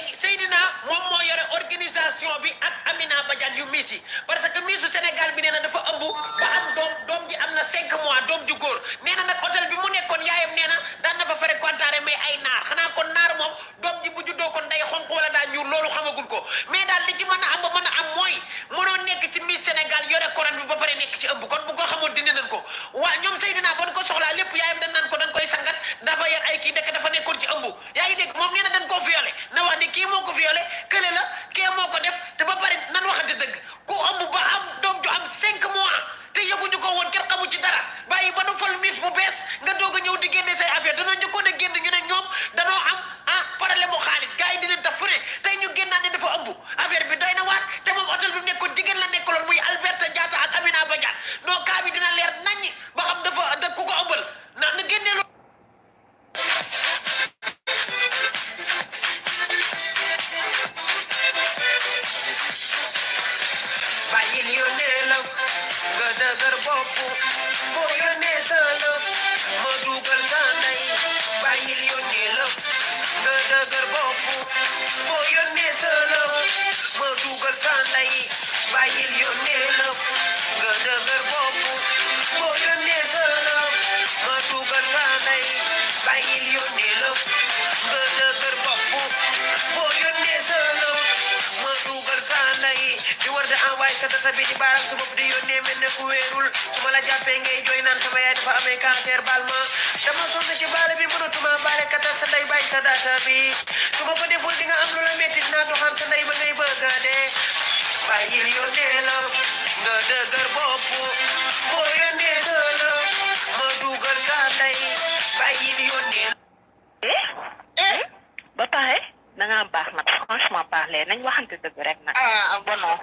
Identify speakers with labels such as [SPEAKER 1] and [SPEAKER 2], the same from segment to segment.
[SPEAKER 1] léegi Seydina moom moo yore organisation bi ak Amina Badiane yu Miss yi parce que Missu Sénégal bi nee na dafa ëmb ba am doom ji am na 5 mois doom ju góor nee na nag hôtel bi mu nekkoon yaayam nee na daan na fa fréquenté mais ay naar xanaa kon naar moom doom ji bu juddoo kon day xonq wala daa ñuul loolu xamagul ko mais daal li ci mën a am ba mën a am mooy mënoo nekk ci Miss Sénégal yore couronne bi ba pare nekk ci ëmb kon bu ko xamoon dindi nañ ko waa ñoom Seydina bon ko soxlaa lépp yaayam dañ naan ko dañ koy sangat dafa yor ay kii dekk dafa nekkoon ci ëmb yaa ngi dégg moom nee na dañ koo violé na wax ni kii moo ko violé kële la kee moo ko def te ba pare nan waxante dëgg ku ëmb ba am doom ju am 5 mois te yëguñu ko woon kenn xamu ci dara bàyyi ba nu fal Miss bu bees nga doog a ñëw di génne say affaire danoo njëkkoon a génn ñu ne ñoom danoo am problème mu xaalis gars yi di leen taf fu ne tey ñu génnaat ne dafa ëmb affaire bi doy na waat te moom hôtel bi mu nekkoon jigéen la nekkaloon muy Alberta Diatta ak Amina Badiane non cas bi dina leer naññi ba xam dafa da ku ko ëmbal na génnee loolu bàyyil yónnee la nga dëgër bopp boo yónnee sa lëf ma dugal sa ndey bàyyil yónnee la nga dëgër bopp boo yónnee sa lëf ma dugal sa ndey bàyyil yónnee la nga dëgër bopp boo yónnee sa lëf ma dugal sa ndey bàyyil yónnee la nga dëgër bopp boo yónnee sa lëf ma dugal sa ndey di war de envoyé sa data bi di baaram su bopp di yónnee mel ne ku wéerul su ma la jàppee ngay jooy naan sama yaay dafa amee cancer baal ma dama sonn ci baale bi mënatuma baale katal sa ndey bàyyi sa data bi su ma ko deful di nga am lu la métti dinaa doxaan sa ndey ba ngay bëgg a dee bàyyil yónnee la nga dëgër bopp boo yónnee sa la ma dugal sa ndey bàyyil yónnee
[SPEAKER 2] ba pare da ngaa baax nag franchement parler nañ waxante dëgg rek nag.
[SPEAKER 3] bon non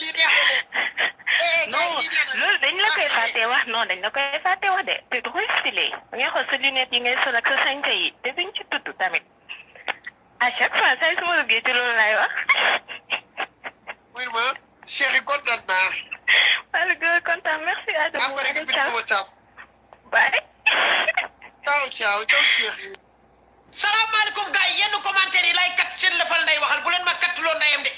[SPEAKER 3] lii neex na
[SPEAKER 2] non loolu dañ la koy fàttee wax non dañ la koy fàttee wax de te trop stylé nga xool sa lunette yi ngay sol ak sa sañse yi te duñ ci tudd tamit à chaque fois say suma duggee ci loolu laay wax.
[SPEAKER 3] oui ma chérie kontaan naa.
[SPEAKER 2] wala gën kontaan merci à tous.
[SPEAKER 3] après nga bind ko WhatsApp.
[SPEAKER 2] bye.
[SPEAKER 3] ciao chérie.
[SPEAKER 1] salaamaaleykum gars yi yenn commentaire yi lay kat seen lëfal nday waxal bu leen ma kattuloo ndayam de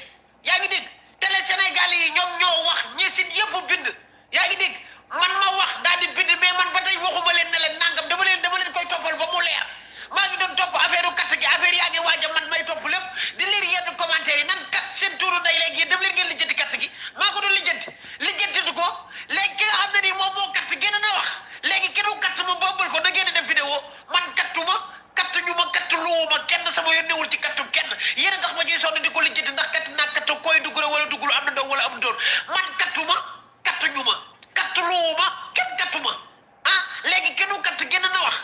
[SPEAKER 1] yaa ngi dégg télé Sénégal yi ñoom ñoo wax ñi si yëpp bind yaa ngi dégg man ma wax daal di bind mais man ba tey waxuma leen ne leen nangam dama leen koy toppal ba mu leer maa ngi doon topp affaire katt gi affaire yaa ngi waaj a man may topp lépp di lire yenn commentaire yi nan kat seen tuuru nday léegi yéen dem leen ngeen lijjanti katt gi maa ko doon lijjanti du ko léegi ki nga xam ne nii moom moo katt génn na wax léegi ki du katt ma bombal ko da ngeen def vidéo man kattuma katt ñu ma katt luwuma kenn sama yoon newul ci kattu kenn yéen a tax ma ciy sonn di ko lijjanti ndax katt naa katt koy dugg wala duggul am na doom wala am doon man kattuma katt ñu ma katt luwuma kenn kattuma léegi ki du katt génn na wax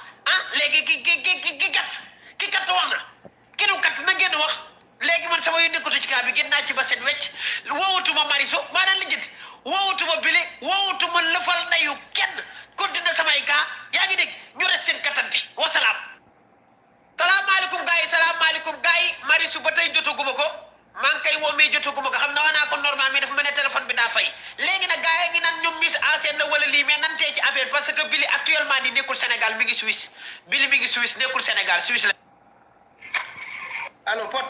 [SPEAKER 1] léegi ki katt wax na ki du katt na ngeen wax léegi man sama yoon nekkatu ci kaa bi génn naa ci ba set wecc woowatuma mariso maanaam lijjanti woowatuma bili woowatuma lëfal ndayu kenn continué samay kaa yaa ngi dégg ñu res seen kattante wasalaam salaamaaleykum gars yi marisu ba tey jotaguma ko maa ngi koy woo mais jotaguma ko xam na naa ko normal mais dafa mel ne téléphone bi daa fay léegi nag gars yi ngi naan ñoom Miss ancienne na wala lii mais nan tee ci affaire parce que Billy actuellement nii nekkul Sénégal mi ngi Suisse Billy mi ngi Suisse nekkul Sénégal Suisse la allo Pod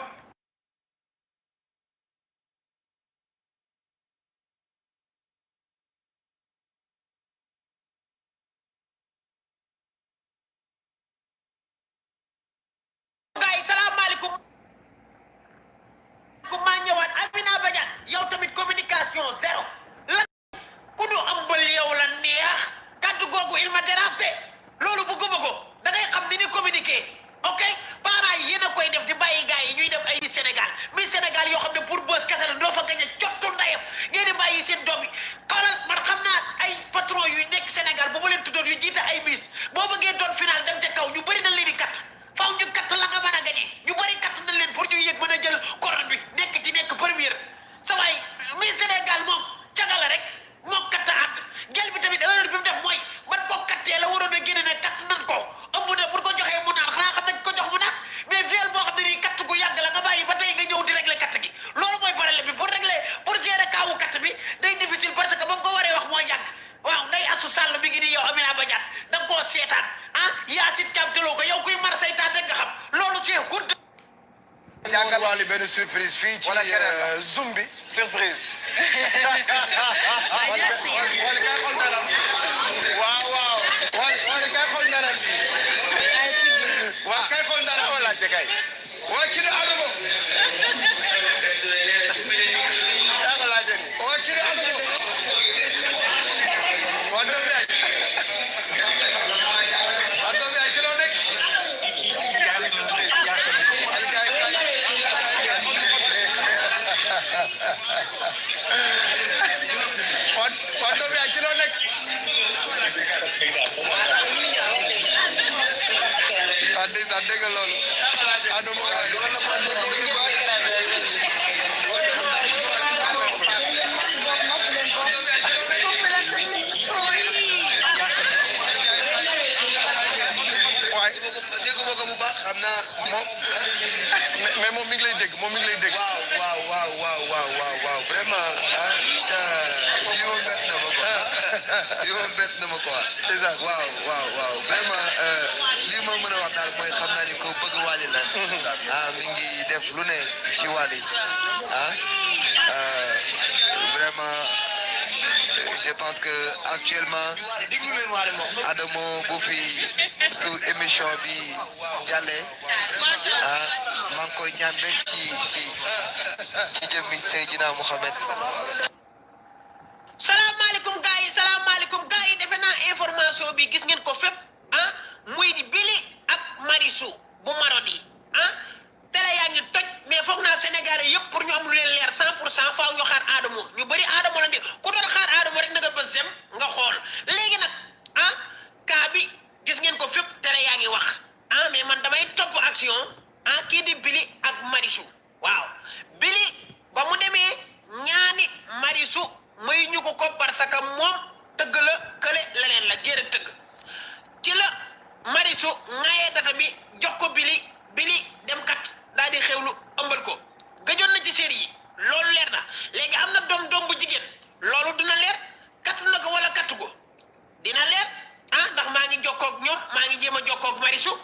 [SPEAKER 1] gars yi salaamaaleykum maa ñëwaat Amina Badiane yow tamit communication zéro lan ku du ambal yow la neex kàddu googu il ma dérange de loolu bëgguma ko da ngay xam ni communiquer ok parents yi yéen a koy def di bàyyi gars yi ñuy def ay Sénégal mais Sénégal yoo xam ne pour bës kese la doo fa gañ a cottu ndayam ngeen di bàyyi seen doom yi xoolal man xam naa ay patron yu nekk Sénégal bu ma leen tuddoon yu jiite ay Miss boo bëggee doon final dem ca kaw ñu bëri na leen di kat faaw ñu katt la nga mën a gañe ñu bëri katt na leen pour ñu yëg mën a jël couronne bi nekk première sa waay Miss Sénégal moom caga la rek moo katt ànd gel bi tamit erreur bi mu def mooy man ko kattee la waroon a génne ne katt nan ko ëmb na pour ko joxee mu naan xanaa xam nañ ko jox mu naan mais viol boo xam ne nii katt gu yàgg la nga bàyyi ba tey nga ñëw di régler katt gi loolu mooy problème bi pour gérer kaawu katt bi day difficile parce que ba nga ko waree wax moo yàgg waaw nday asu sàll mi ngi nii yow Amina Badiane da nga koo seetaan Yacine Thiam tëloo ko yow kuy mar saytaan rek nga xam loolu ci gudd.
[SPEAKER 4] jàngal Wally benn surprise fii ci Zoom bi.
[SPEAKER 5] surprise.
[SPEAKER 4] Wally kay xool dara. waaw waaw. Wally kay xool dara fii. waaw kay xool dara wala laajte kay. waa kii de Adamo. yaa ko laajte nii. waa kii de Adamo. waa doom yaay. waa doom yaay ci loo nekk. waa doom yaay ci loo nekk. ah dégg nga loolu. Adamo xam naa moom mais moom mi ngi lay dégg moom mi ngi lay dégg.
[SPEAKER 3] waaw vraiment lii moom bett na ma quoi lii moom bett na ma quoi.
[SPEAKER 4] déjà
[SPEAKER 3] waaw vraiment lii ma mën a wax daal mooy xam naa ni ko bëgg Wally la. mi ngi def lu ne ci Wally vraiment je pense que actuellement Adamo bu fi su émission bi jàllee maa ngi koy ñaan rek ci jëmmi Seydina Mohamed.
[SPEAKER 1] salaamaaleykum gars yi defe naa information bi gis ngeen ko fépp muy di Billy ak Marichou bu Marodi télé yaa ngi toj mais foog naa Sénégalais yëpp pour ñu am lu leen leer 100% faaw ñu xaar Adamo ñu bëri Adamo la di ku doon xaar Adamo rek na nga bës sem nga xool léegi nag cas bi gis ngeen ko fépp télé yaa ngi wax mais man damay topp action kii di Billy ak Marichou waaw Billy ba mu demee ñaani Marichou may ñu ko parce que moom tëgg la kële leneen la géer ak tëgg ci la Marichou ŋaayee data bi jox ko Billy dem kat daal di xewlu ëmbal ko gëjoon na ci série yi loolu leer na léegi am na doom bu jigéen loolu dina leer katt na ko wala kattu ko dina leer ndax maa ngi jokkoo ak ñoom maa ngi jéem a jokkoo ak Marichou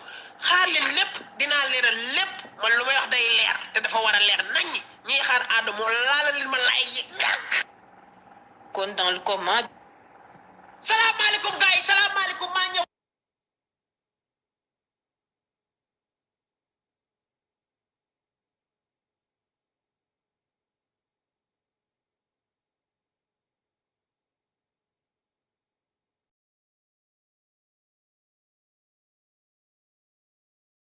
[SPEAKER 1] xaar leen lépp dinaa leeral lépp man lu may wax day leer te dafa war a leer nañ ñi xaar Adamo laala leen ma laay yi
[SPEAKER 6] kon dans le coma.
[SPEAKER 1] salaamaaleykum gars yi salaamaaleykum maa ñëw